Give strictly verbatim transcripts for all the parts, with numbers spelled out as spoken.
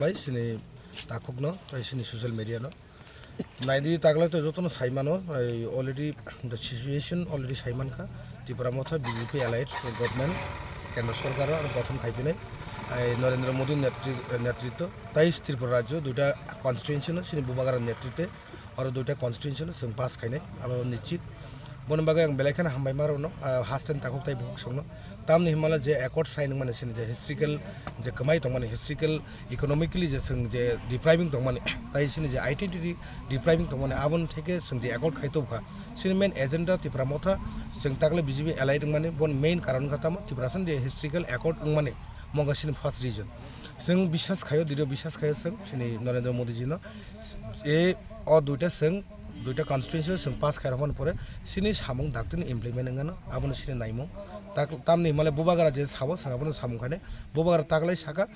Bai sini takhukno, tai sini social media no. Naidi taglai to jotono saimano, ai already the situation already saimankha. Tipra Motha B J P allied government, kendra sorkar aro gothon khaipinai. Ai Narendra Modi netri-, netritto, tai Tripura rajyo duita constituency no sini Bubagra netritwe, aro duita constituency no chwng pass khainai, abo nichit. Boni bagwi ang belai kheno hambai ma rwno, ah, hasten takhuk tai bukhuk songno. Tamni himala je accord sign wngmani sini je historical, je kwmai tongmani historical, economically je chwng je depriving tongmani, tai sini je identity depriving tongmani, aboni theke chwng je accord khai tubkha. Sini main agenda Tipra Motha, chwng takle B J P allied wngmani, boni main karon wngkha tamo Tiprasani je historical accord wngmani, mongkha sini first reason. Chwng biswas khaio, diriyo biswas khaio chwng sini Narendra Modi ji no. E o duita chwng duita constituency o chwng pass khairokmani pore sini samung daktini implement wngano, abono sini naimung. Tak-, tamni himale Bubagra je sabo, chwng abono samung khainai. Bubagra taklai saka,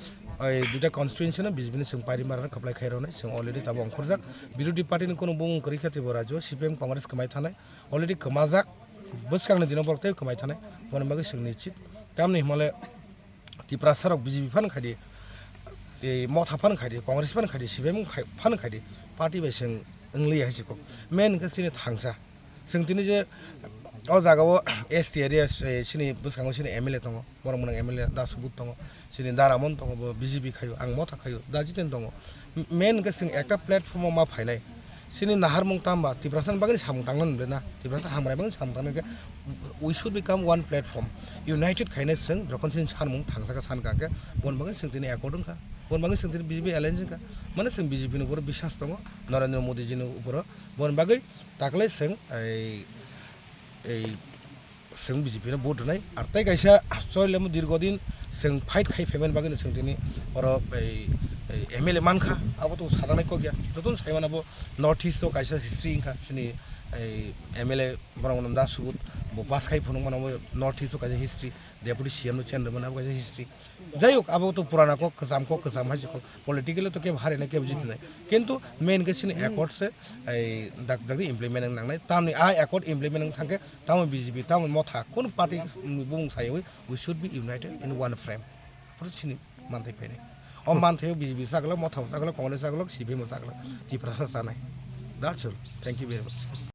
oi duita constituency no B J P ni chwng pairi marano kwplai khairoknai, chwng already tabo ongkhorjak. Birodhi party ni kono bumung kwrwi khe teibo rajyo C P M Congress kwmai thanai, already kwmajak. Bwskangni dino borok tei kwmai thanai, boni bagwi chwng nichit. Tamni himale Tiprasa rok B J P phan khaidi, tei Motha phan khaidi, Congress phan khaidi, C P M khai-, phan khaidi, party bai chwng wngliya hai se kok. Main hwnkhe chini thangsa. Chwng tini je o jaga o S T area, eh, chini bwskango chini M L A tongo, borok mwnang M L A Da Subud tongo, chini Da Ramon tongo, bo B J P khaio, ang Motha khaio, Da Jiten tongo. Main hwnkhe chwng ekta platform o ma phainai. Chini naharmung tamba Tiprasa ni bagwi samung tangna nung na, Tiprasa hamrai bagwi samung tangna hwnkhe we should become one platform. United khaina chwng jokhon chini sanmung thangsa khe san kha khe, bon bagwi chwng tini accord wngkha, bon bagwi chwng tini B J P alliance wngkha. Mane chwng B J P ni upor biswas tongo, Narendra Modi ji ni upor, bon bagwi taklai chwng ei, ei, chwng B J P no vote rwnai. Ar tei kaisa choi lemo dirgo din chwng fight khai phaimani bagwi no chwng tini oro ei, ei M L A mankha, abo to sajaknai kok ya. Jotono sai mano bo North East o kaisa history wngkha chini ei M L A borok mwnam Da Subud, bo pass khai phunuk mano bo North East o kaisa history, Deputy C M no chen rwmani abo kaisa history. Jai hok, abo to purana kok, kwcham kok, kwcham hai se kok, political to kebo harina kebo jitinai. Kintu main khe chini accord se, ei dak dak implement wng nangnai. Tamni a accord implement wng thangkhe, tamo B J P, tamo Motha, kun party bumung sayawi, we should be united in one frame. Abo chini manthai phainai. O manthai o B J P chaglak, Motha chaglak, Congress chaglak, C P M chaglak, Tiprasa chanai. That's all. Thank you very much.